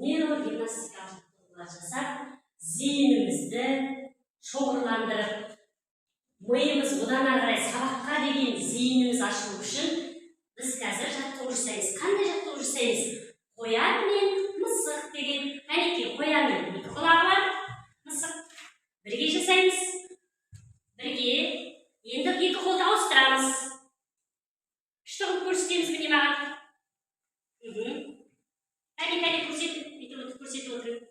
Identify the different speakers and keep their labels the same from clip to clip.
Speaker 1: Нейрогимнастикалық жаттығулар жасап, зейінімізді шоғырландырып, миымыз одан ары қарай сабаққа деген зейініміз ашылу үшін біз қазір жаттығу жасаймыз. Қандай жаттығу жасаймыз? Қоян мен мысық деген. Әнекей, қоянның екі құлағы бар, мысық. Бірге жасаймыз. Бірге. Енді екі қолды ауыстырамыз. Күшті қылып көрсетеміз міне маған. Кәне, кәне, көрсетіп, бүйтіп отырып көрсетіп отырып.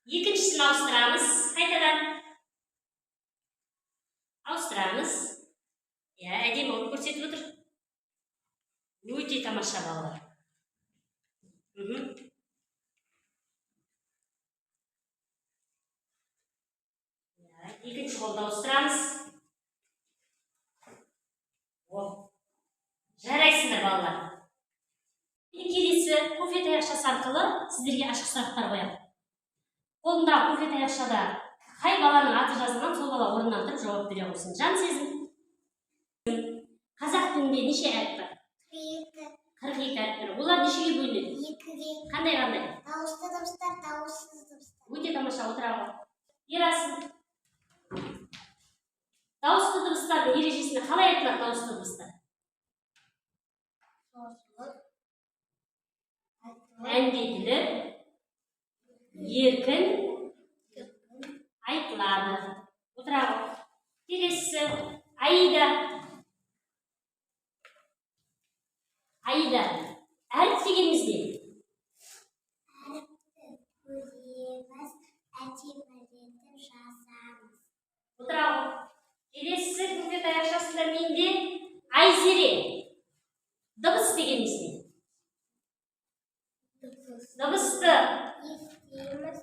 Speaker 1: Екіншісін ауыстырамыз қайтадан. Ауыстырамыз. Иә, әдемі қылып көрсетіп отыр. Өте тамаша, балалар. Иә, екінші қолды ауыстырамыз. О, жарайсыңдар, балалар. Енді келесі кофе таяқшасы арқылы сіздерге ашық сұрақтар қоямын. Қолындағы кофе таяқшада қай баланың аты жазылған, сол бала орнынан тұрып жауап бере қойсын. Жан сезім. Қазақ тілінде неше әріп бар?
Speaker 2: 42.
Speaker 1: 42 әріп бар. Олар нешеге бөлінеді?
Speaker 2: 2-ге.
Speaker 1: Қандай қандай?
Speaker 2: Дауысты дыбыстар, дауыссыз дыбыстар.
Speaker 1: Өте тамаша, отыра ғой. Ерасыл. Дауысты дыбыстардың ережесінде қалай айтылады дауысты дыбыстар?
Speaker 2: Созылып айтылады.
Speaker 1: Әндетіліп, еркін айтылады. Отыра ғой. Келесісі Аида. Аида, әріп дегеніміз не?
Speaker 2: Әріпті көреміз, әдемілетіп жазамыз.
Speaker 1: Отыра ғой. Келесісі кофе таяқшасында менде Айзере. Дыбыс дегеніміз не?
Speaker 2: Дыбыс.
Speaker 1: Дыбысты
Speaker 2: Естиміз,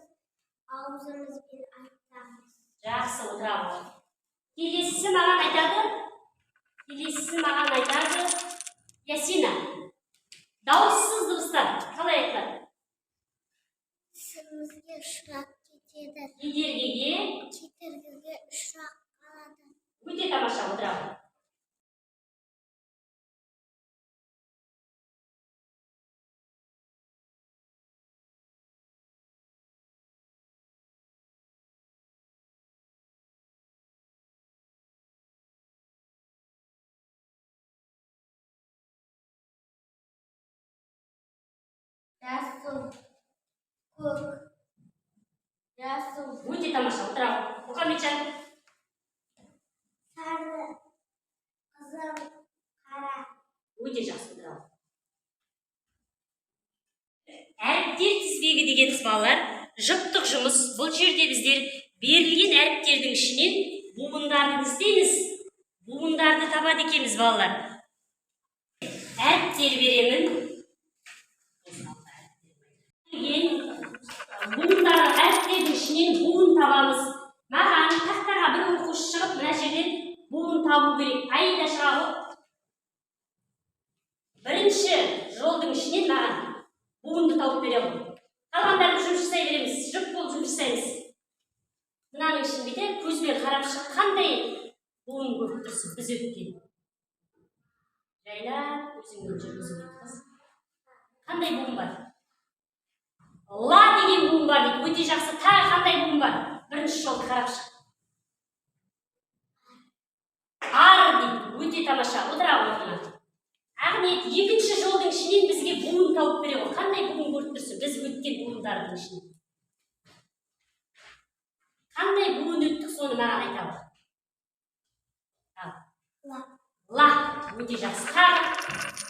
Speaker 2: аузымызбен айтамыз.
Speaker 1: Жақсы, отыра ғой. Келесісі маған айтады. Келесісі маған айтады. Ясина. Дауыссыз дыбыстар қалай айтылады?
Speaker 2: Тісімізге ұшырап кетеді.
Speaker 1: Кедергіге.
Speaker 2: Кедергіге ұшырап қалады.
Speaker 1: Өте тамаша, отыра ғой.
Speaker 2: Жасыл, көк, жасыл.
Speaker 1: Өте тамаша, отыра ғой. Мұхамеджан.
Speaker 2: Сары, қызыл, қара.
Speaker 1: Өте жақсы, отыра ғой. Әріптер тізбегі деген, балалар, жұптық жұмыс. Бұл жерде біздер берілген әріптердің ішінен буындарды іздейміз. Буындарды табады екенбіз, балалар. Әріптер беремін. Буындар, әріптердің ішінен буын табамыз. Маған тақтаға бір оқушы шығып, мына жерден буын табу керек. Аида шыға ғой. Бірінші жолдың ішінен маған буынды тауып бере ғой. Қалғандарын жұмыс жасай береміз. Жұп болып жұмыс жасаймыз. Мынаның ішін бүйтіп көзбен қарап шық, қандай буын көріп тұрсың біз өткен? Жайлап көзіңмен жүргізіп өт, қыз. Қандай буын бар? Ла деген буын бар дейді. Өте жақсы. Тағы қандай буын бар? Бірінші жолды қарап шық. Ар дейді. Өте тамаша. Отыра орнына. Ақниет, екінші жолдың ішінен бізге буын тауып бере ғой. Қандай буын көріп тұрсың біз өткен буындардың ішінен? Қандай буын өттік, соны маған айта ғой. Ал.
Speaker 2: Ла.
Speaker 1: Ла. Өте жақсы. Тағы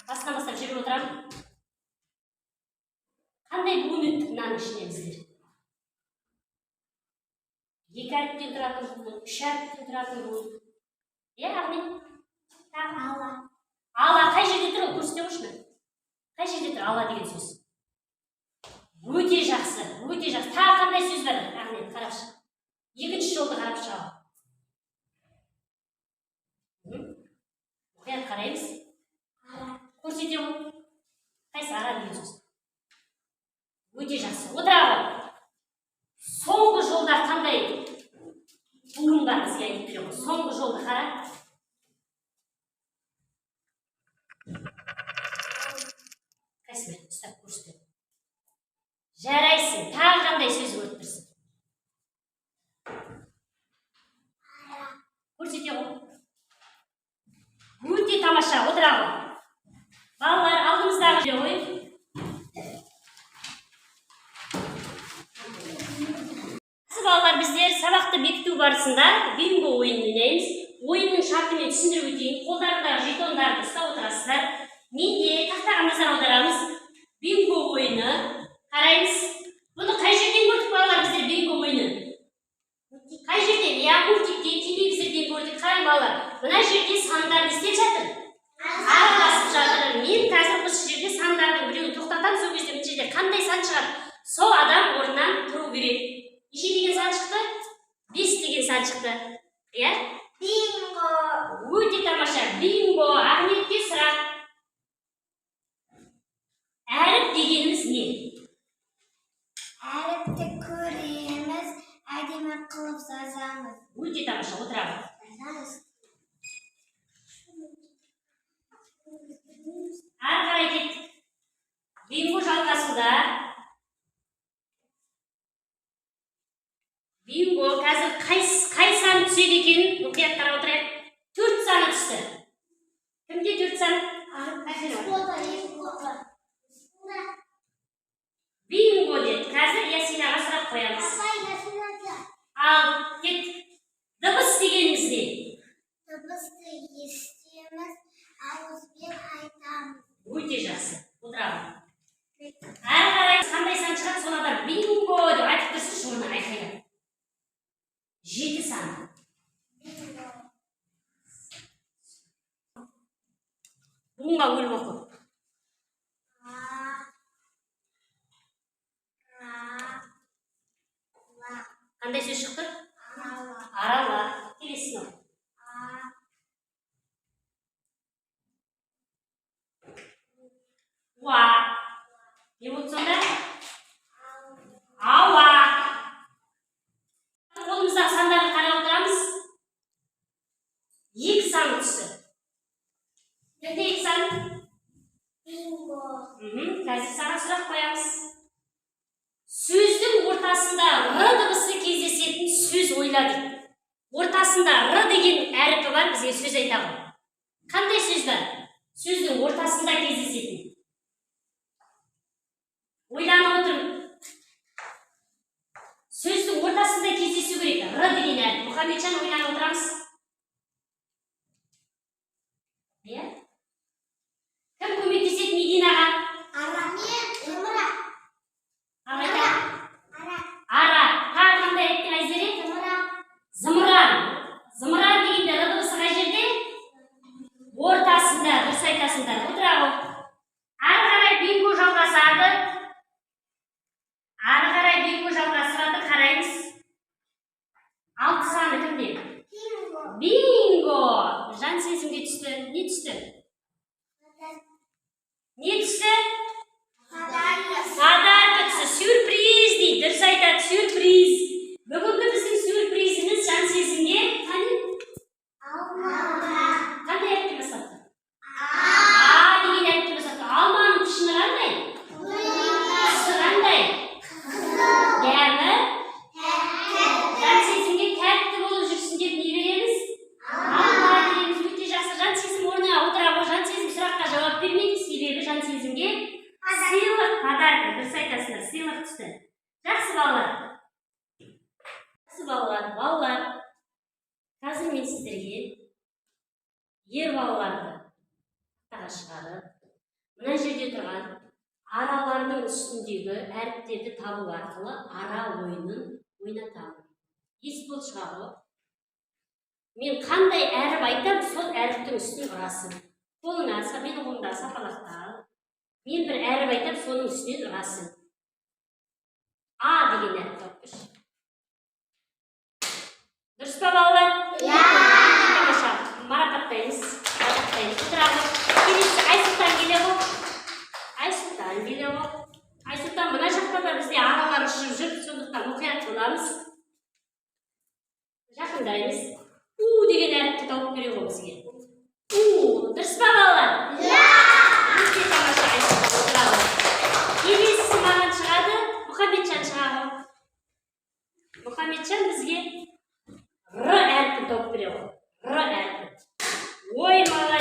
Speaker 1: басынан бастап жүріп отырамын. Қандай буын өттік мынаның ішінен біздер? Екі әріптен тұратын буын, үш әріптен тұратын буын. Иә, Ақниет? Тағы.
Speaker 2: Ала.
Speaker 1: Ала қай жерде тұр, ол көрсете қойшы мені. Қай жерде тұр ала деген сөз? Өте жақсы, өте жақсы. Тағы қандай сөз бар? Ақниет, қарап шық. Екінші жолды қарап шығамын. Мұқият қараймыз.
Speaker 2: Ара.
Speaker 1: Көрсете ғой. Қайсы ара деген сөз? Өте жақсы. Отыра ғой. Соңғы жолда қандай буын бар, бізге айтып бере ғой. Соңғы жолды қара. Қайсысы? Ұстап көрсете. Жарайсың. Тағы қандай сөз көріп тұрсың?
Speaker 2: Ара.
Speaker 1: Көрсете ғой. Өте тамаша, отыра ғой. Балалар, алдымыздағы жерге қойып. Жақсы, балалар, біздер сабақты бекіту барысында бинго ойынын ойнаймыз. Ойынның шартын мен түсіндіріп өтейін. Қолдарындағы жетондарды ұстап отырасыздар. Менде тақтаға назар аударамыз. Бинго ойыны қараймыз. Бұны қай жерден көрдік, балалар, біздер бинго ойынын? Қай жерден? Иә, мультиктен, телевизорден көрдік. Қараң, балалар, мына жерде сандар не істеп жатыр? Араласып жатыр. Мен қазір осы жерде сандардың біреуін тоқтатамын. Сол кезде мына жерде қандай сан шығады, сол адам орнынан тұру керек. Неше деген сан шықты? 5 деген сан шықты, иә?
Speaker 2: Бинго.
Speaker 1: Өте тамаша, бинго. Ақниетке сұрақ: әріп дегеніміз не?
Speaker 2: Әріпті көреміз, әдемі қылып жазамыз.
Speaker 1: Өте тамаша, отырамыз.
Speaker 2: Жазамыз.
Speaker 1: Ары қарай кеттік, бинго жалғасуда. Бинго қазір қай сан түседі екен, мұқият қарап отырайық. 4 саны түсті. Кімде 4 сан?
Speaker 2: Болды, екі болды.
Speaker 1: Бинго деді. Қазір Ясинаға сұрақ қоямыз.
Speaker 2: Апай, Ясина.
Speaker 1: Ал кеттік. Дыбыс дегеніміз не?
Speaker 2: Дыбысты естиміз, ауызбен айтамыз.
Speaker 1: Өте жақсы, отырамын. Әрі қарай қандай сан шығады, сол адам бинго деп айтып тұрсыншы орнына, айқайлап. 7 саны.
Speaker 2: Бинго.
Speaker 1: Буынға бөліп оқы.
Speaker 2: А, ра, ла.
Speaker 1: Қандай сөз шықты?
Speaker 2: Арала.
Speaker 1: Арала. Келесісін оқы.
Speaker 2: А,
Speaker 1: Уа. Не болды сонда?
Speaker 2: Ал.
Speaker 1: Ауа. Қолымыздағы сандарға қарап отырамыз. 2 саны түсті. Кімде 2 сан?
Speaker 2: Бинго.
Speaker 1: Қазір саған сұрақ қоямыз. Сөздің ортасында р дыбысы кездесетін сөз ойла дейді. Ортасында р деген әріпі бар, бізге сөз айта ғой. Қандай сөз бар? Сөздің ортасында кездесетін. Ойланып отырмын. Сөздің ортасында кездесу керек р деген әріп. Мұхамеджан, ойланып отырамыз. Иә? Кім көмектеседі Мединаға?
Speaker 2: Ара. Мен. Зымыра.
Speaker 1: Ал айта.
Speaker 2: Ара.
Speaker 1: Ара. Тағы қандай айттың, Айзере?
Speaker 2: Зымыра.
Speaker 1: Зымыран. Зымыран дегенде р дыбысы қай жерде? Ортасында. Дұрыс айтасыңдар. Отыра ғой. Ары қарай бинго жалғасады. Ары қарай бинго жалғасады. Қараймыз. 6 саны кімде?
Speaker 2: Бинго.
Speaker 1: Бинго. Жан сезімге түсті. Не түсті? Не түсті?
Speaker 2: Подарок.
Speaker 1: Подарка түсті. Сюрприз дейді. Дұрыс айтады, сюрприз. Бүгінгі біздің сюрпризіміз жан сезімге қане?
Speaker 2: Алма.
Speaker 1: Қандай әріптен басталды? А деген әріптен басталды. Алманың пішіні қандай? Түсі қандай? Дәмі? Жан сезімге тәтті болып жүрсін деп не береміз? Алма береміз. Өте жақсы. Жан сезім, орнына отыра ғой. Жан сезім сұраққа жауап бермейді, себебі жан сезімге сыйлық, подарка, дұрыс айтасыңдар, сыйлық түсті. Жақсы, балалар. Жақсы, балалар, балалар. Қазір мен сіздерге ер балаларды тақтаға шығарып, мына жерде тұрған аралардың үстіндегі әріптерді табу арқылы ара ойынын ойнатамын. Есбол, шыға ғой. Мен қандай әріп айтам, сол әріптің үстін ұрасың. Қолыңа, менің қолымдағы сапалақты ал. Мен бір әріп айтам, соның үстінен ұрасың. А деген әріп тауып берші. Дұрыс па, балалар?
Speaker 2: Иә.
Speaker 1: Тамаша. Марапаттаймыз. Марапаттаймыз. Отыра ғой. Келесі Айсұлтан келе ғой. Айсұлтан келе ғой. Айсұлтан, мына жақта да бізде аралар ұшып жүр, сондықтан мұқият боламыз. Жақындаймыз. У деген әріпті тауып бере ғой бізге. У. Дұрыс па, балалар?
Speaker 2: Иә.
Speaker 1: Өте тамаша, Айсұлтан, отыра ғой. Келесісі маған шығады. Ой, молодец.